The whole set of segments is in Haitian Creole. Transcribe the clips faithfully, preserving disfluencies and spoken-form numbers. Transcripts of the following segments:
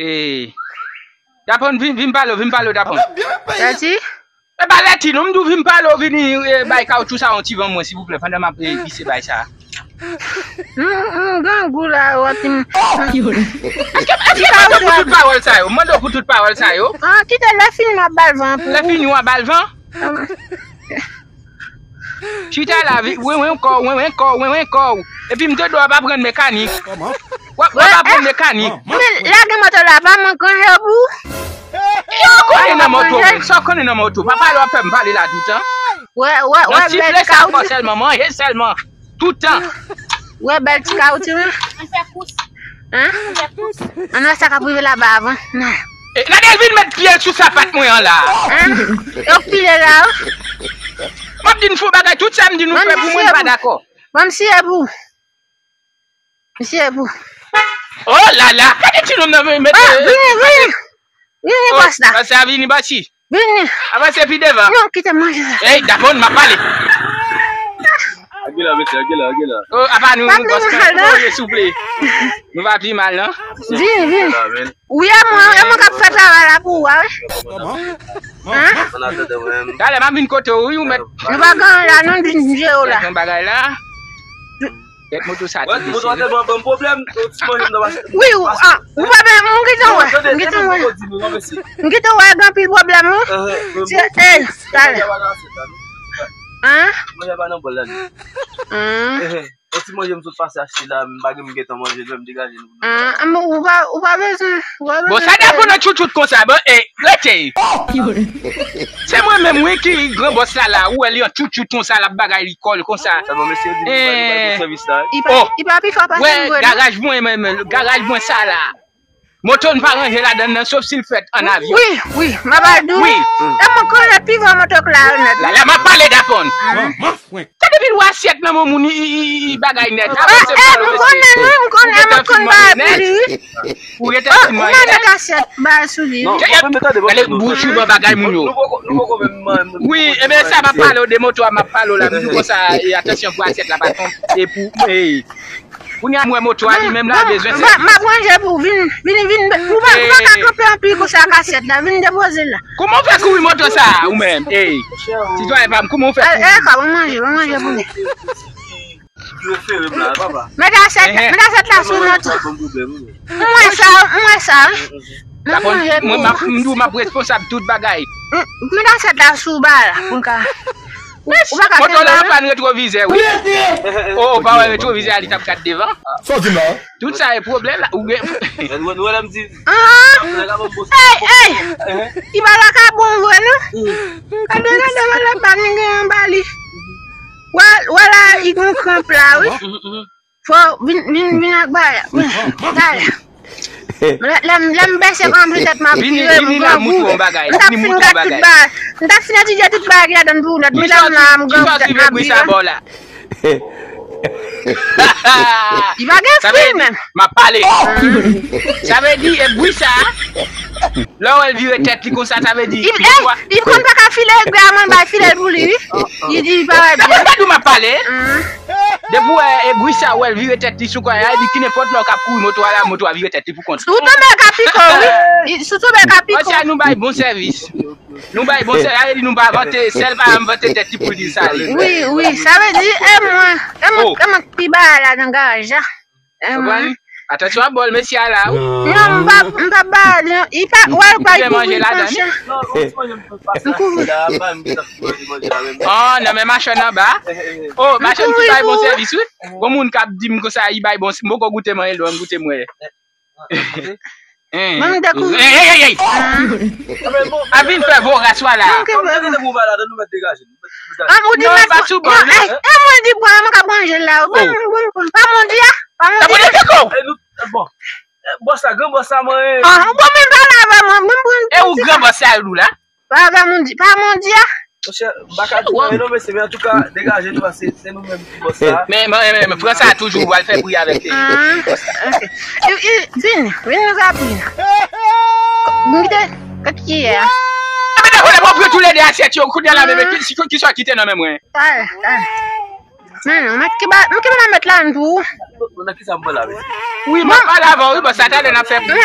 E, Dapon, vin, vin pale w, vin pale w, Dapon. Lèti? E pa Lèti, non, m di w vin pale w, vini, e, bay kawoutchou sa yon ti van mwen, silvouplè, pandan m ap, e, vise bay sa. M, m grangou la, w ap di m. Èske, èske m mande w pou tout pawòl sa yo? M mande w pou tout pawòl sa yo? Ah, kite lè fini, m ap ba l van pou ou. Lè fini, w ap ba l van? Chita la, wenwen kò w, wenwen kò w, wenwen kò w. Epi m tande w ap aprann mekanik. W ap, w ap aprann mekanik. Men lage moto la, pa mwen konje pou. Sa w konnen nan moto, men? Sa w konnen nan moto? Pa pale w ap fè m pale la toutan. Wè, wè, wè, bèl kawoutchou. Nan sifle sa fò sèlman, manje sèlman. Toutan. Wè, bèl ti kawoutchou, wi. Hein? Ann wè sa k ap rive laba avan. Nan. E, gade l vin met pye l sou sapat mwen an la. Hein? Yo pile la, wi. M ap di n fè yon bagay, tout sa m di nou fè pou mwen, m pa dakò. Ban m siye pou. M siye pou. Oh la la, gade ti nonm nan vin met. Ah, vini, vini. Vini, bòs la. Bòs la vini, bòsi. Vini. Avanse pi devan. Non, kite manje sa. Ey, Dapon, m ap pale. Agila, mesye, agila, agila. Oh, apa nou, bòs la, non, souple. Nou pa pi mal, non? Vini, vini. Wi, e mwen, e mwen k ap fè travay la pou ou a, wi. Hein? Talè, m ap vin kote w, wi, ou mèt. Nou pa gen la, non, vin jere w la. Yon bagay la. Kèt moto sa tou deside. Moto a tèlman ban m pwoblèm, yon ti manje m nan mache. Wi, ou, ah, ou pa bezwen, m gentan wè, m gentan wè. M gentan wè gen anpil pwoblèm, wi. Se, ey, talè. Hein? Manje pa nan bòl la, non. Hein? Yon ti manje m sot pase achte la, m pa gen, m gentan manje l, m degaje l. Ah, ah, bon, ou pa, ou pa bezwen, ou pa bezwen. Bon, sa Dapon nan tchoutchout konsa, bon, e, rete. Se mwen menm, wi, ki gran bòs la, la, ou wè li an tchoutchout konsa, l ap bagay li kò l konsa. Sa bon, mesye, di nou bay, nou bay bon sèvis la, wi. Li pa, li pa pi fò pase m vre, non. Garaj mwen, menm, garaj mwen sa la. Moto n pa ranje ladan l nan, sof si l fèt an avyon. Wi, wi, m ap al di w. Wi. E mwen konnen pi fò moto k la yo nèt. La, la, m ap pale Dapon. Sa depi l wè asyèt nan men moun, i, i, i, i bagay nèt. Ah, eh, m konnen, wi, m konnen, m konn bagay pou li, wi. Ou rete fin manje nèt. Ou mete kasyèt bagay sou li. Gade bouch ou ban bagay moun yo. Wi, e ben sa m ap pale w de moto a, m ap pale w la, m di w konsa, e, atansyon pou asyèt la pa tonbe, e pou, e, kounye a m wè moto a li menm la bezwen sèvis. M ap ranje pou ou, vin, vin, vin, ou pa, ou pa ka kanpe anpil konsa ak asyèt la, vin depoze l la. Kòman w fè kouri moto sa a, ou menm? Ey, sitwayen pa m, kòman w fè kouri? E, e, ka, ban manje, ban manje pou li. Prefere m la, papa. Mete asyèt, mete asyèt la sou moto. M wè sa, m wè sa, wi. Mwen, m ap, m di w m ap responsab tout bagay. Mete asyèt la sou ba la, pou m ka. Ou, ou pa ka moto la an pàn retwovizè, wi. O, o, pa wè retwovizè a, li t ap gad devan. Sa w di m la? Tout sa e pwoblèm la. Ou gen. Nou wè lè m di. Ah! Ey, ey! Li pa ta ka bon vre, non. Gade, gade, wè lè pa m gen anba li. Wè, wè la, li gen kranp la, wi. Fò vin, vin, vin ak bagay la. Talè. Lè, lè m, lè m bese kanpe tèt m ap vire, m grangou. M t ap fin gad tout bagay. M t ap fin etidye tout bagay ki ladan pou ou nèt. M t ap la, m grangou tèt m ap vire. Li pa gen fri menm. M ap pale. Sa vle di, e bri sa. Lè w wè l vire tèt li konsa, sa vle di. Li, li konn pa ka file egri a, mwen bay file l pou li, wi. Li di li pa wè byen. Gade w m ap pale. Depi w wè egri sa, w wè l vire tèt li sou kò a, li di ki nenpòt lè w k ap kouri moto a la, moto a vire tèt li pou kont li. Si w tonbe, l ka pike w, wi. Si w tonbe, l ka pike w. Konsa nou bay bon sèvis. Nou bay bon sèvis, sa vle di nou pa vante, sèl pa m vante tèt li pou l di sa li. Wi, wi, sa vle di, e mwen, e mwen, e mwen k pi ba la nan garaj la. Ou konprann? Atansyon a bòl mesye a la, wi. Non, m pa, m pa ba li, non. Li pa, wè, li pa kouvri panch. M kouvri. Oh, nan men machann anba. Oh, machann ki bay bon sèvis, wi. Gon moun k ap di m konsa, li bay bon, m poko goute, m anyen lè m goute, m wè. Ban m dekouvri. Ey, ey, ey, ey. A vin fè voras wala. An, ou di non, mèt pa sou bòl, non. Ey, e mwen di bwa, mwen ka manje la. Bon, bon, bon. Pa mwen di a. Pa mwen di a. Bon. Bòs la, gran bòs la, mwen. Ah, bon, men pale avè mwen, mwen pran. E ou gran bòs la, ou la? Pa, pa mwen di, pa mwen di a. Monchè, m pa ka di anyen non, mesye, men antouka, degaje nou, paske se nou menm ki bòs la. Men, men, men, men, Frans sa toujou pral fè bri avèk li. Ah, ok. Vin, vin rapid. M kite, kot ki ye a? Ebyen, dakò, lè w pran tou lè de asyèt yo, kounye a la, men, men, ki, ki, ki sa w kite nan men mwen? Talè, talè. Men non, mèt ki ba, m ki ba mèt la pou ou. Nan ki sa m pral la, mesye? Wi, m ap pale avè w, wi, bon, sa talè n ap fè bri.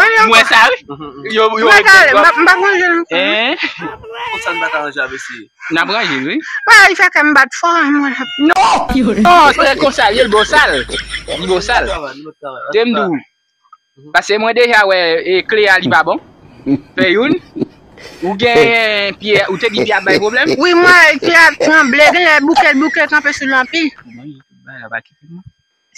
ranje ankò. M wè sa, wi. Yo, yo, m pa ka ale, m pa, m pa ka ranje non. Hein? Konsa n pa ka ranje avè si. N ap ranje l, wi. Wè, li fè kè m bat fò, mwen. Non! Non, se konsa, li bosal. Li bosal. Te m di w. Paske mwen deja wè e, kle a li pa bon. Fè youn. Ou gen pye, ou te di pye a bay pwoblèm? Wi, mwen, pye a tranble, gen lè bouke, bouke, kanpe sou lanpi. Bay la pa kite m.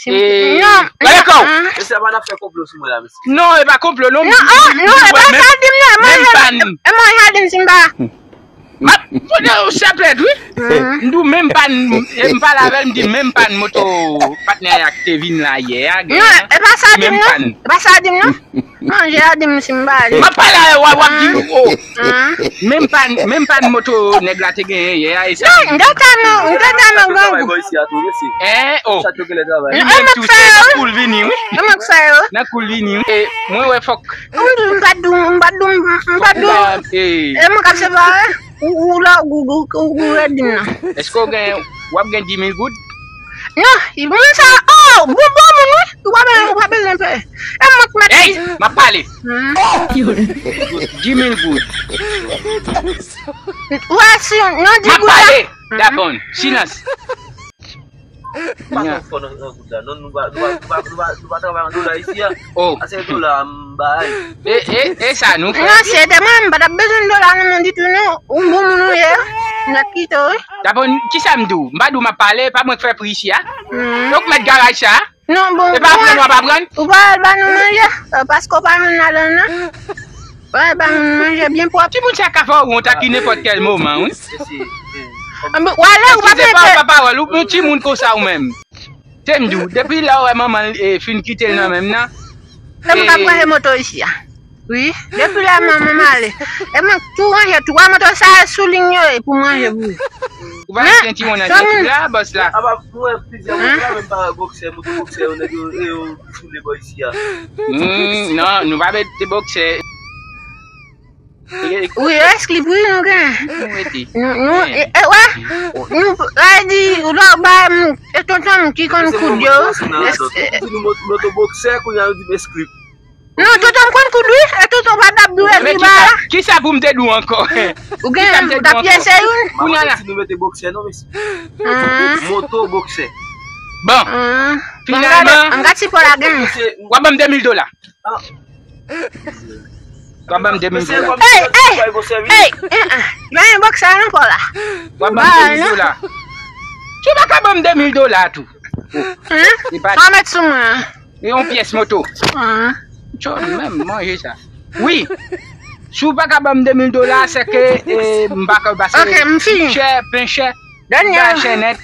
Si m- E, non, gade non, kò w. Mesye, pa n ap fè konplo sou mwen la, mesye. Non, e pa konplo, non. Non, oh, non, e pa sa di m, non. Menm pa n. E mwen, jaden Simba. M ap pote yon chaplèt, wi. M di w menm pa n, e m pale avè l, m di menm pa n moto patnè a k te vin la yè a, gen. Non, e pa sa di m, non. E pa sa di m, non. Manje a di m si m ba li. M ap pale a w, w ap di, oh. Menm pa, menm pa moto nèg la te genyen yè a, e sa. Non, m te tanmen, m te tanmen grangou. Travay bò isi a tou, mesye. Eh, oh. Chat yo genlè travay. Li menm tou se nan kou l vini, wi. E mwen k fè yo. Nan kou l vini, wi. E mwen wè fòk. M di, m pa di, m pa di, m pa di. E mwen k ap separe. Ou, ou la, ou, ou, ou, ou redi m nan. Èske w gen, w ap gen dis mil goud? Non, mwen sa, oh, bon, bon, moun, wi. Ou pa bezwen, ou pa bezwen peye. E mwen k mèt. Hey, m ap pale. Dis mil goud. Wè, si, non, dis goud la. M ap pale. Dakò, silans. Pa twò fò nan, nan goud la. Non, nou pa, nou pa, nou pa, nou pa, nou pa travay an dola isi a. Oh. Ase dola m bay. E, e, e sa nou fè? Non, se te mwen, m pa t ap bezwen dola nan men ditou, non. Ou bon moun ou ye. M t ap kite w, wi. Dakò, kisa m di w? M pa di w m ap pale, pa mwen k fè pri isi a. Donk, mèt garaj sa. Non, bon, e pa pran, w ap pran. Ou pa al ba nou manje, paske w pa jwenn ladan nan. Ou pa al ba nou manje byen pwòp. Timoun sa ka fè w wont ak nenpòt kèl moman, wi. Wale, ou pa mete. Eskize pa, pa pawòl, ou timoun konsa ou menm. Te m di w, depi lè w wè manman l, e, fin kite l nan men m nan. E m k ap ranje moto isi a. Wi, depi lè manman m ale. E mwen tou ranje twa moto sa sou liy yo e pou m ranje pou yo. Ou pa gen ti moun nan la, bòs la. Apa mwen plizyè moto la, menm pa bòksè, moto bòksè yo, nèg yo, e yo foule bò isi a. Non, nou pa mete bòksè. Wi, èske li pou nou gen? Nou rete. Nou, nou, e, e, wè. Nou, la di, ou dwa ba, e tonton m ki konn koud yo. Èske, e, moto boksè, kounye a nou di m èske li. Non, tonton m konn koud, wi. E tonton pa t ap dwe li ba. Kisa pou m te di w ankò? Ou gen, ou t ap pyese youn. Kounye a la. Si nou mete boksè, non, mesye. Moto boksè. Bon. Finalman, an gad si Paul la gen. W ap ban m de mil dola. W ap ban m de mil dola. Ey, ey, ey, eh, eh. Gen boksè nan Paul la. W ap ban m de mil dola. Ou pa ka ban m de mil dola tou. Sa w met sou mwen an? E yon pyès moto. Tchò, menm manje sa. Wi. Si w pa ka ban m de mil dola, se ke, eh, m pa ka pase. Ok, m fini. Chè, pen chè. Dènye. Bagay chè nèt.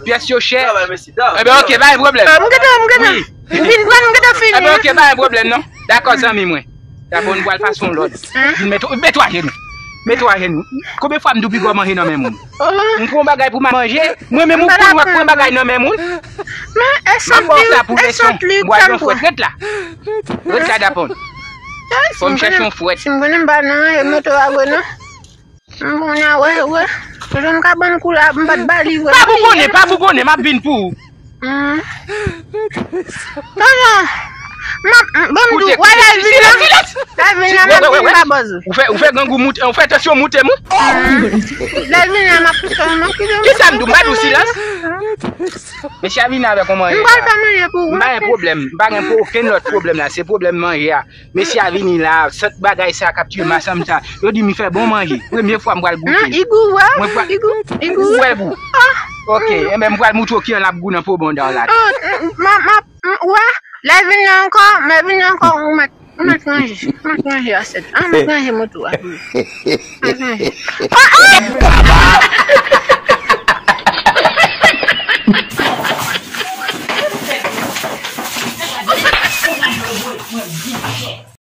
Pyès yo chè. Enben, ok, pa gen pwoblèm. M gentan, m gentan. Wi. Ou vin pran, m gentan fini. Enben, ok, pa gen pwoblèm, non. Dakò, zanmi mwen. Dakò, nou pral pase yon lòd. Vin mete, mete w ajenou. Mete w ajenou. Konbyen fwa m di w piga w manje nan men moun? M pran yon bagay pou m manje. Mwen menm ou konn wè pran bagay nan men moun. Men, e sant li, e sant li, m pral pran yon fwèt. Ret la. Ret la, Dapon. Fò m chèche yon fwèt. Si m konnen m pa nan, e moto a vre, non. M konnen, wè, wè. Tonton m ka ban m kou la, m pa t ba li vre. Pa bougonnen, pa bougonnen, m ap vin pou ou. Tonton, m ap, m, ban m di w, wè lè l vin nan. Lè l vin nan, m ap vin ba bòz ou. Ou fè, ou fè grangou moute, ou fè tansyon moute m wi. Lè l vin nan, m ap, m ap kite w. Kisa m di w, m pa di w silans? Mesye a vini avèk yon manje. M pral fè manje pou ou. M pa gen pwoblèm, m pa gen okenn lòt pwoblèm la, se pwoblèm manje a. Mesye a vini la, sant bagay sa k ap tiye masanm sa. Yo di m fè bon manje. Premye fwa m pral goute. Non, li gou, wè. Mwen pral, li gou, li gou. Ou wè gou. Ok, enben m pral moutre w kijan l ap gou nan po bonda w la. Oh, m, m, m, m, wè, lè vin nan ankò, mè vin nan ankò, ou mèt, ou mèt ranje, ou mèt ranje asyèt. Ah, mèt ranje moto a. Mèt ranje. Ah, ah!